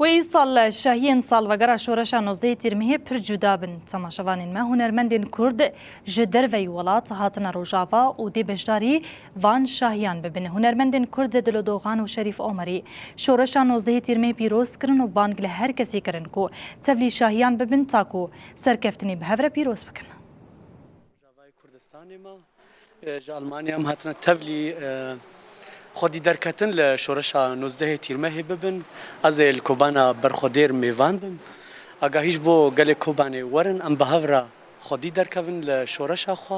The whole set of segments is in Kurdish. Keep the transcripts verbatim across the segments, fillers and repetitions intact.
Wê îsal şahiyên salvegera şoreşa nozdehê Tîrmehê pir cuda bin. Temaşevanên me, hunermendên Kurd ji derveyî welat hatine Rojava û dê beşdarî van şahiyan bibin. Hunermendên Kurd Dilo Dogan û Şerîf Omerî şoreşa nozdehê Tîrmehê pîroz kirin û bang li her kesî kirin ku tevlî şahiyan bibin ta ku serkeftinê bi hev re pîroz bikin. Rojavayê Kurdistanê me, e, ji Almanya em hatine tevlî, e, xwedî derketin li şoreşa nozdehê Tîrmehê bibin. Ez ê li Kobana berxwedêr mêvan bim. Agahî ji bo gelê Kobanê werin, em bi hev re xwedî derkevin li şoreşa xwe,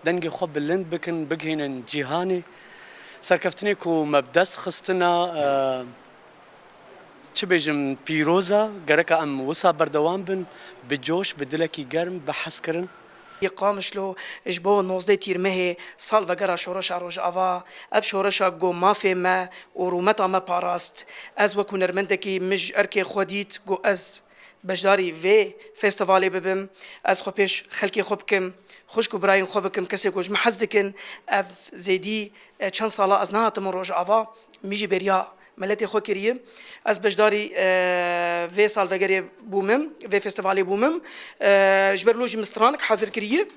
dengê xwe bilind bikin, bigihînin cîhanê. Serkeftinê ku me bi dest xistine, e, çi bêjim, pîroz e, gereka em wisa berdewam bin, bi coş, bi dilekî germ, bi hezkirin. Yê Qamişlo ji bo nozdeh Tîrmehê, salvegera şoreşa Rojava, ev şoreşa ku mafê me û rûmeta me parast. Ez wek hunermendekî min ji erkê xwe dît ku ez beşdarî vê festivalê bibim, ez xwe pêş xelkê xwe bikim, xwişk û birayên xwe bikim, kesê ku ji min hez dikin, ev zêdî, e, çend sala ez nehatime Rojava, min jî bêriya miletê xwe kiriye. Ez beşdarî, e, vê salvegerê bûmim, vê festivalê bûmim. E, ji ber lo jî min stranek hazir kiriye.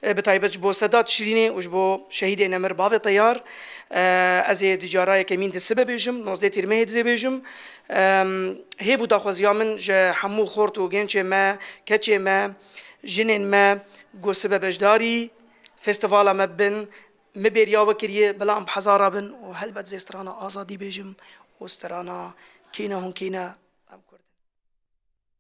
E, bi taybet ji bo Sedat Şirînê û ji bo şehîdê nemir bavê Teyar. E, ez ê di cara yekemîn di sibe bêjim, nozdeh Tîrmehê dizê bêjim. Em, hêv û daxwaziya min ji hemû xort û gençê me, keçê me, jinên me, ku sibe beşdarî festivala me bin, min bêriya we kiriye, bila em bi hezara bin û helbet zê strana azadî bêjim û strana kîne hûn kîne